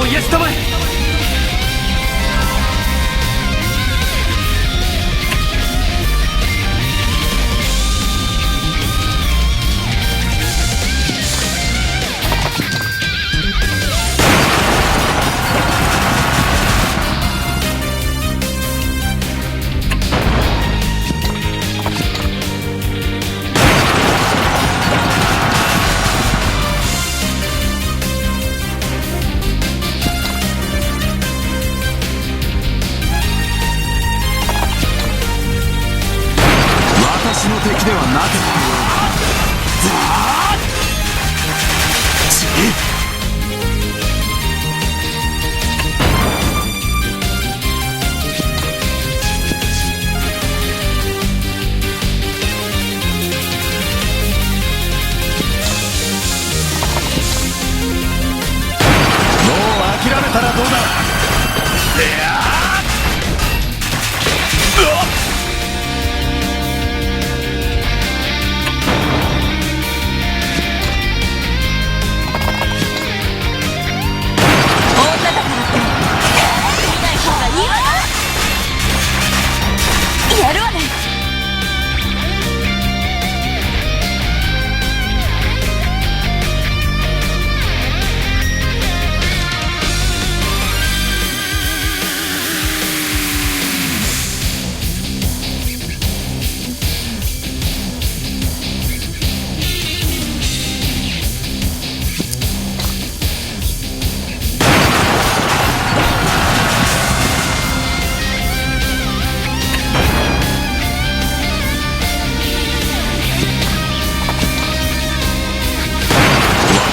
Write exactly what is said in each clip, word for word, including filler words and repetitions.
お、イエス様。 私の敵ではなく、だー！ち もう諦めたらどうだ？いやー！うわっ！ 女だからって、見ない方がいいわよ。やるわね。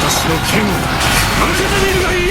私の剣を受けてみるがいい！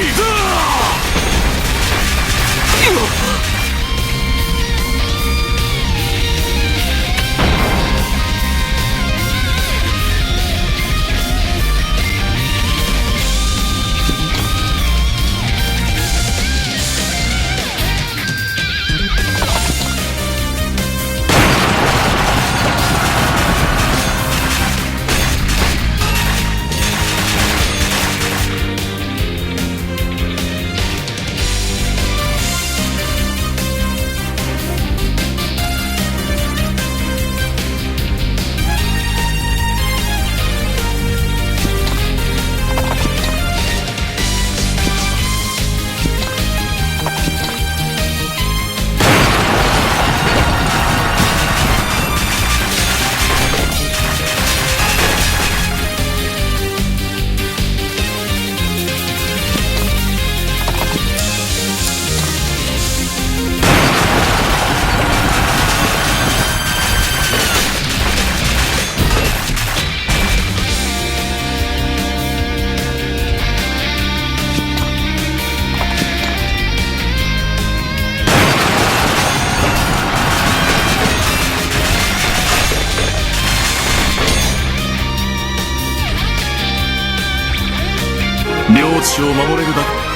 領地を守れるだけ。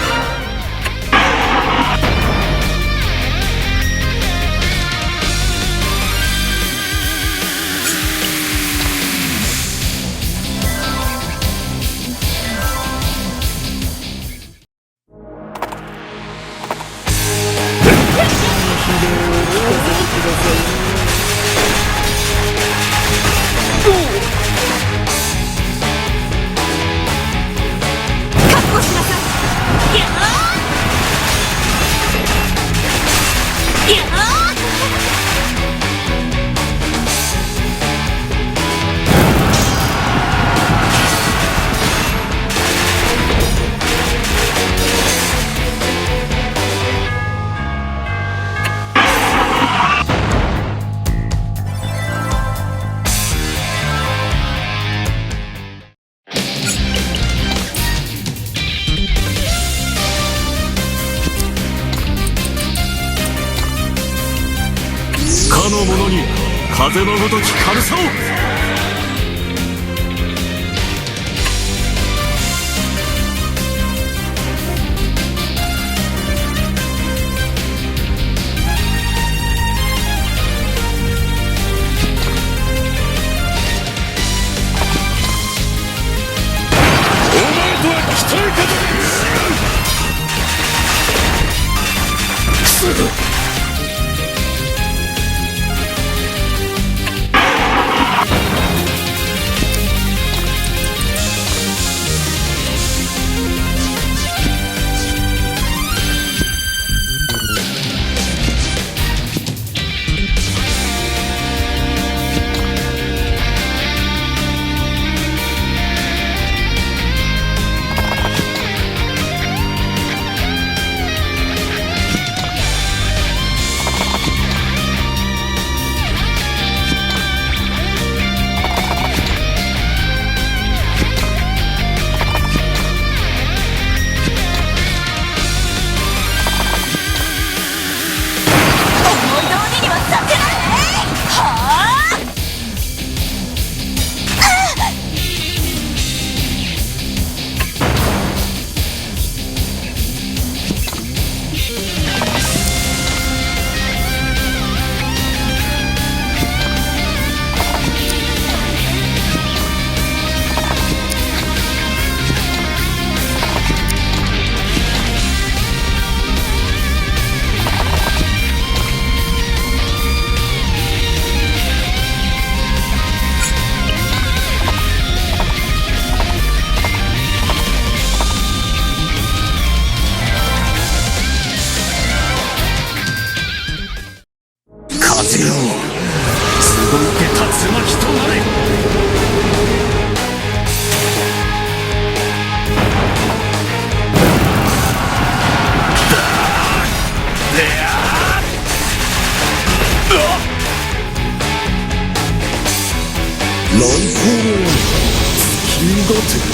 かの者に風のごとき軽さを。 お前とは期待かと。違う。思い通りにはさせない。はあ。風よ、集って、竜巻となれ。雷光の月にがて。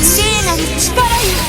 聖なる力よ。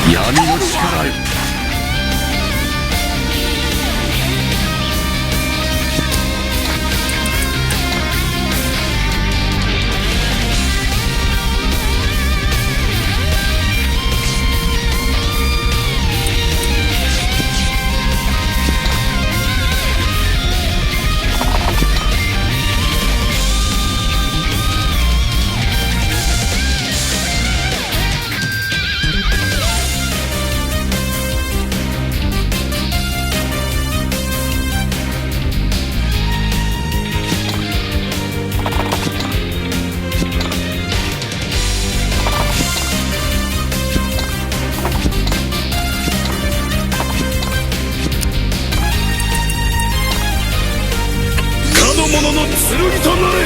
闇の力よ。かの者の剣となれ。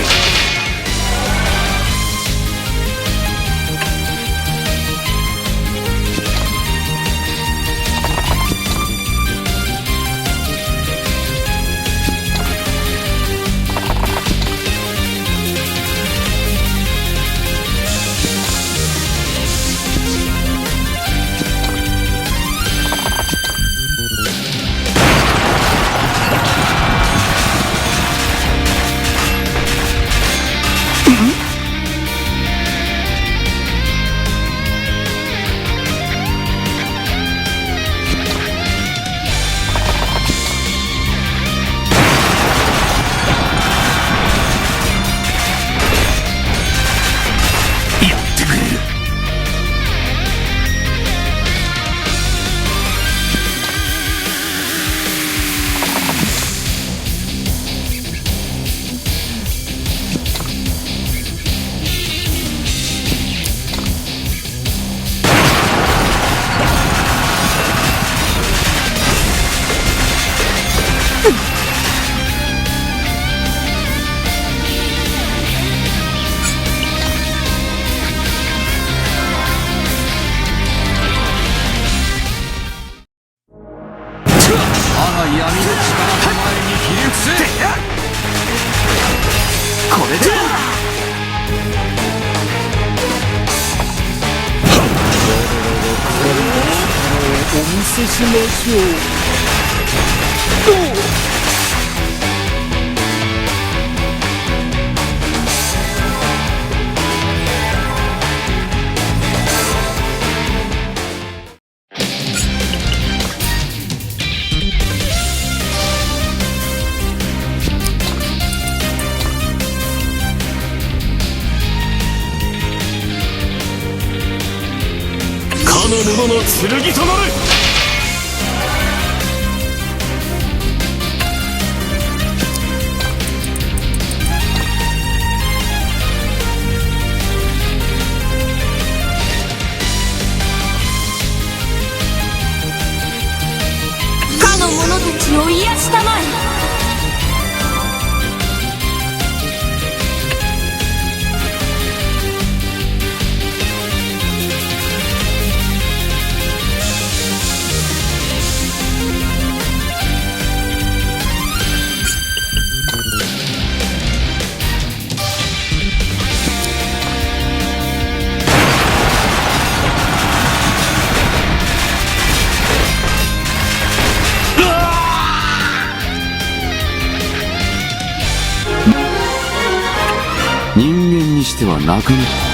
我が闇の力と前にひれ伏せ。これで。我らが彼らの力をお見せしましょう。かの者の剣となれ。かの者たちを癒したまえ。人間にしてはなかなか。